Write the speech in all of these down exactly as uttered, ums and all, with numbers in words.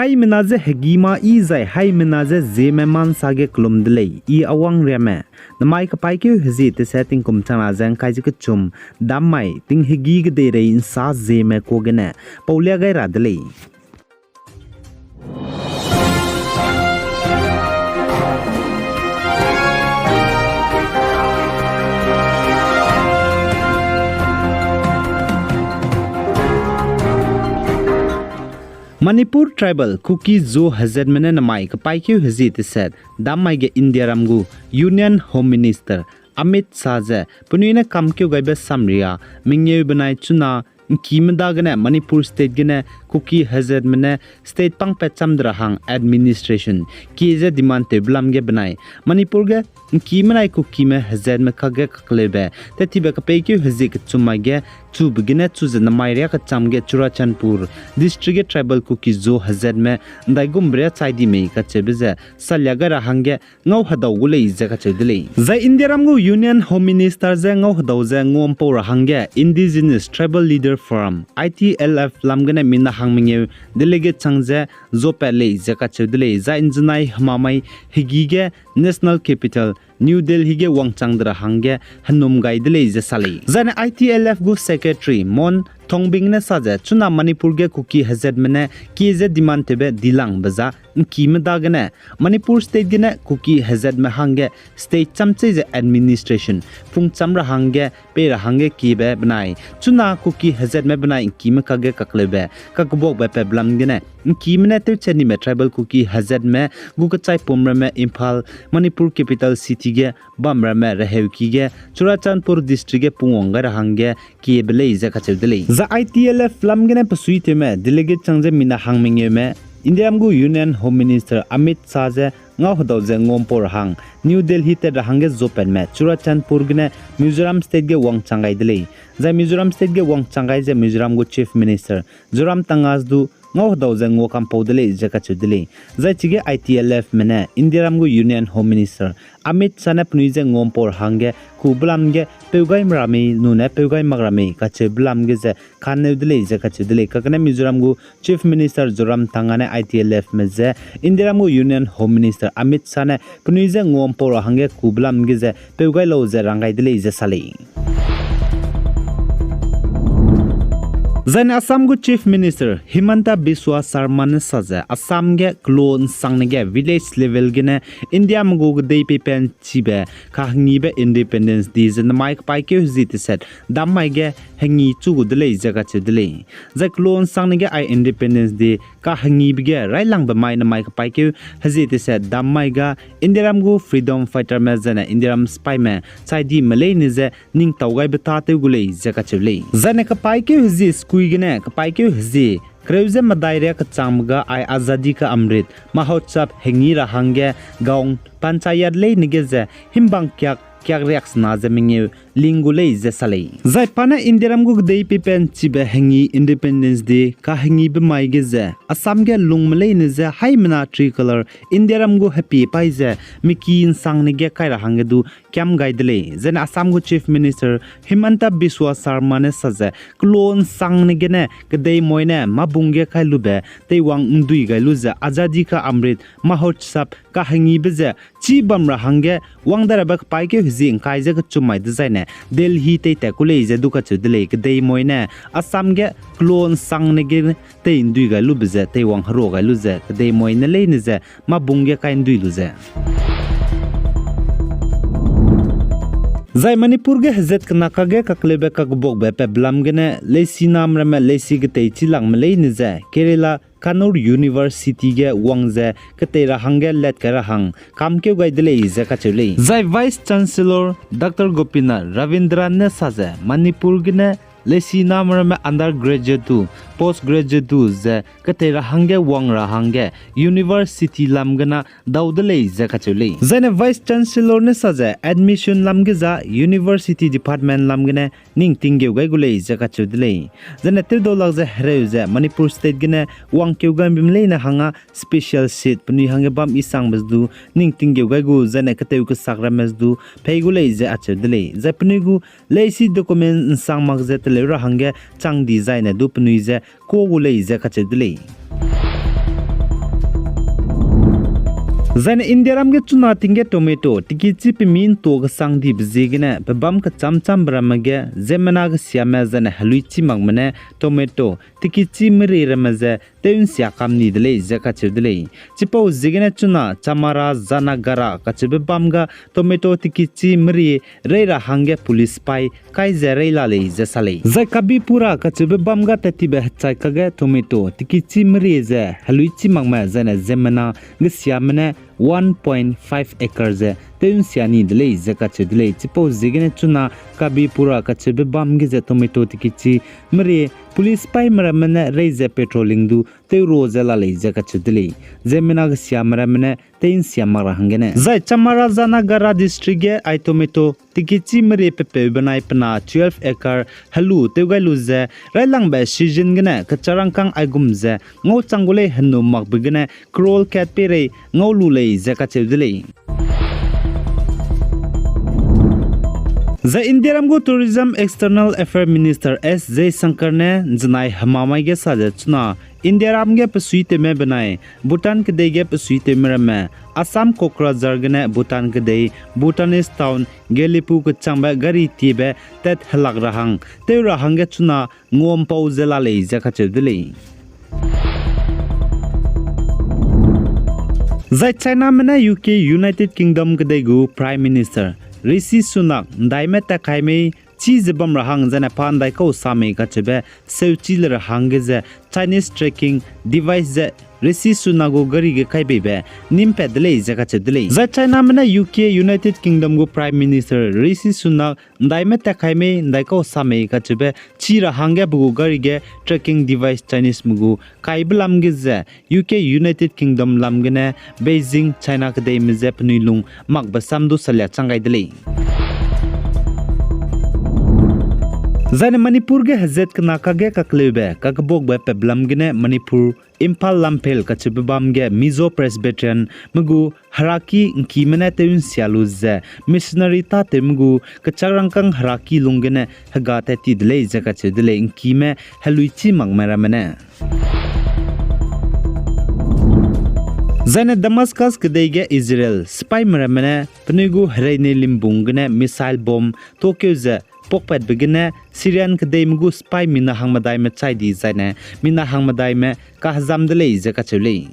Haimena je hegî mâ yi zai haimena je Zeme mâ ’nsa ge kelum de lei, I Awang Riame. Namai kapaîkeu hezie teset tingkum changna ze ’ngkai ze kechum, dammai tinghegî kedeirei ’nsa Zeme kuâ gene paulia gai ra de lei. Manipur tribal Kuki-Zo hezatme ne namai kapaîkeu hezie teset dammai ge Indiaram gu Union Home Minister Amit Shah ze penui ne kamkeu gaibe samria mengeu benai chuna ’ngkime dagene Manipur state gene Kuki hezatme ne state pangpat cham de ra hang administration kie ze demand tewbe lam ge benai Manipur ge ’ngkime nai Kukime hezatme kakge kakleube tettibe kapaîkeu hezie kechum mai ge chube gene chu ze namai riâ kecham ge Churachandpur district ge tribal Kuki-Zo hezatme ’ndaigumbe riâ chai di mei kacheube ze salia gai ra hangge ngau hedau gu lei ze kacheu de lei. Zai Indiaram gu Union Home Minister je ngau hedau ze nguampau ra hangge Indigenous Tribal Leader Forum, I T L F lam gene mina hang mengeu delegate chang ze zuapat lei ze kacheu de lei. Zai ’nzenai hemamai hegî ge National Capital New Delhi ge wangchang de ra hangge henum gai de lei ze sa lei. Zaine I T L F gu secretary Mon Thongbing ne sa ze chuna Manipur ge Kuki hezatme ne kie ze demand tewbe dilangbe za ’ngkime dagene Manipur state gene Kuki hezatme hangge state chamchei ze administration pungcham ra hangge pei ra hangge kiebe benai chuna Kuki hezatme benai ’ngkime kakge kakleube kakebuakbe patbe lam gene ’ngkime ne tewchenime tribal Kuki hezatme gu kechaipum ramme Imphal, Manipur capital city ge bam ramme reheuki ge Churachandpur district ge pungwang gai ra hangge kiebe lei ze kacheu de lei. Zai I T L F lam gene pesuitewme delegate chang ze mina hang mengeume Indiaram gu Union Home Minister Amit Shah ze ngau hedau ze nguampau ra hang New Delhi tat ra hangge zuapatme Churachandpur gene Mizoram state ge wangchang gai de lei. Zai Mizoram state ge wangchang gai ze Mizoram gu Chief Minister Zoramthanga du ngau hedau ze ngua kampau de lei ze kacheu de lei. Zai chige I T L F me ne Indiaram gu Union Home Minister Amit Shah ne penui je nguampau ra hangge kube lam ge peu gai ra mei nune peu gai mak ra mei kacheube lam ge ze kanneu de lei ze kacheu de lei. Kakane Mizoram gu Chief Minister Zoramthanga ne I T L F me je Indiaram gu Union Home Minister Amit Shah ne penui je nguampau ra hangge kube lam ge ze peu gai lau ze rang gai de lei ze sa lei. Zaine Assam gu Chief Minister Himanta Biswa Sarma ne sa ze Assam ge kelo ’nsangne ge village level gene Indiame gu kedei peipen chibe kahengibe Independence Day ze namai kapaîkeu hezie teset dammai ge hengi chu gu de lei ze kacheu de lei. Zai kelo ’nsangne ge ai Independence Day kahengibe ge railangbe mai namai kapaîkeu hezie teset dammai ga Indiaram gu freedom fighterme zaine Indiaram sipaime chai dime leine je ningtau gaibe tâtew gu lei ze kacheu lei. Zaine kapaîkeu hezie sekui gene kapaîkeu hezie kereu ze medai riâ kechangbe ga ai Azadi Ka Amrit Mahotsav hengi ra hangge gaon panchayat leine ge ze himbang kiak kiak riaksena ze mengeu ling gu lei ze sa lei. Zai pa ne Indiaram gu kedei peipen chibe hengi Independence Day kahengibe mai ge ze Assam ge lungme leine je haimena tricolor Indiaram gu hepie paî ze miki ’nsangne ge kai ra hangge du kiam gai de lei. Zaine Assam gu Chief Minister Himanta Biswa Sarma ne sa ze kelo ’nsangne gene kedei moine mâbung ge kai lube teiwang ’ndui gai lu ze Azadi Ka Amrit Mahotsav kahengibe ze chî bam ra hangge wang darabe kapaîkeu hezie ’ngkai ze kechum mai dezaine Delhi teitat ku lei ze du kacheu de lei. Kedei moine Assam ge kelo ’nsangne ge tei ’ndui gai lube ze teiwang herua gai lu ze kedei moine leine ze mâbung ge kai ’ndui lu ze. Zai Manipur ge hezat kena kakge kakleube kakebuakbe patbe lam gene leisi nam ramme leisi ketei chilangme leine ze Kerala Kannur University ge wang ze ketei ra hangge lat kai ra hang kamkeu gai de lei ze kacheu lei. Zai Vice Chancellor Doctor Gopinath Ravindran ne sa ze Manipur gene leisi nam ramme undergraduate du, postgraduate du ze ketei ra hangge wang ra hangge university lam gene dau de lei ze kacheu lei. Zaine Vice Chancellor ne sa ze admission lam ge za university department lam gene ning tinggeu gai gu lei ze kacheu de lei. Zaine tewdau lak ze hereu ze Manipur State gene wangkeu gaimbe leine hanga special seat penui hangge bam i sangbe du ning tinggeu gai gu zaine ketew kesak ramme du pei gu lei ze acheu de lei. Zai penui gu leisi document ’nsang mak ze teleu ra hangge chang di zaine du penui ze kuâ gu lei ze kacheu de lei. Zaine Indiaram ge chuna ting ge tomato tekichi pemi ’ntua kesang dibe ziegene pebâm kechâm châmbe ramme ge ziemmena gesiame zaine heluichi makme ne tomato tekichi merie ramme ze tew'nsia kam ni de lei ze kacheu de lei. Chipau ziegene chuna Chamarajanagar kacheube bâm ga tomato tekichi merie rei ra hangge police sipai kai ze rei la lei ze sa lei. Zai Kabipura kacheube bâm ga tat tibe hechai kakge tomato tekichi merie ze heluichi makme zaine ziemmena gesiame ne one point five acre ze tew'nsia ni de lei ze kacheu de lei. Chipau ziegene chuna Kabipura kacheube bâm ge ze tomato tekichi merie police sipaime ramme ne rei ze patrolling du tewra ze la lei ze kacheu de lei. Ziemmena gesiame ramme ne tei'nsia mak ra hanggene. Zai Chamarajanagar district ge ai tomato tekichi merie pepeu benai pena twelve acre helu tew gai lu ze, railangbe season gene kecharangkâng aigum ze ngau chang gu lei henu makbe gene crore kat peirei ngau lu lei ze kacheu de lei. Zai Indiaram gu Tourism External Affair Minister S Jaishankar ne ’nzenai hemamai ge sa ze chuna Indiaram ge pesuitewme benai Bhutan kedei ge pesuitewme ramme Assam Kokrajhar gene Bhutan kedei Bhutanese town Gelephu kechangbe gari tiebe tat helak ra hang tew ra hangge chuna nguampau ze la lei ze kacheu de lei. Zai Chiname ne U K United Kingdom kedei gu Prime Minister Rishi Sunak ’ndaime tat kai mei chî ze bam ra hang zaine pa ’ndaikau sa mei kacheube seuchî le ra hangge ze Chinese tracking device ze Rishi Sunak gu gari ge kai beibe nîm pat de lei ze kacheu de lei. Zai Chiname ne U K United Kingdom gu Prime Minister Rishi Sunak ’ndaime tat kai mei ’ndaikau sa mei kacheube chî ra hangge pe gu gari ge tracking device Chineseme gu kaibe lam ge ze U K United Kingdom lam gene Beijing China kedeime je penui lung makbe sam du salia chang gai de lei. Zaine Manipur ge hezat kena kakge kakleube kakebakbe peblam gene Manipur Imphal Lamphel kacheube bam ge Mizo Presbyterianme gu heraki ’ngkime ne tew'nsia lu ze missionary tâtewme gu kechak rangkâng heraki lung gene hega tat ti de lei ze kacheu de lei ’ngkime heluichi makme ramme ne. Zaine Damascus kedei ge Israel sipaime ramme ne penui gu hereine limbung gene missile bomb tuakeu ze pakpatbe gene Syrian kedeime gu sipai mina hangmedaime chai di zaine mina hangmedaime kahezam de lei ze kacheu lei.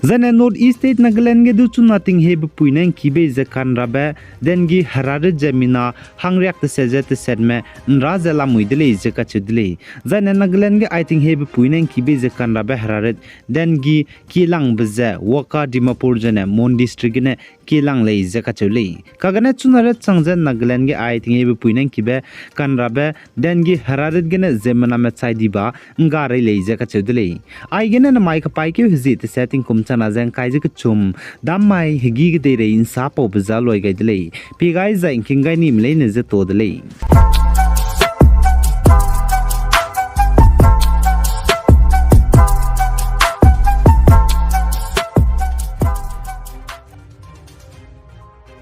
Zaine North East State Nagaland ge du chuna tinghebe pui ne ’ngkibei ze kanrabe dengue herarit ze mina hangriak teset ze tesetme ’nra ze lamui de lei ze kacheu de lei. Zaine Nagaland ge ai tinghebe pui ne ’ngkibei ze kanrabe herarit dengue kielangbe ze Wokha, Dimapur zaine Mon District gene kielang lei ze kacheu lei. Kagane chuna ret chang ze Nagaland ge ai tinghebe pui ne ’ngkibe kanrabe dengue herarit gene ziemmename chai di ba ’ngga rei lei ze kacheu de lei. Aigene namai kapaîkeu hezie teset tingkum chana ze ’ngkai ze kechum, dam mai hegî kedeirei ’nsapaube za luai gai de lei. Pie gai zai ’ngking gai nime leine ze ta de lei.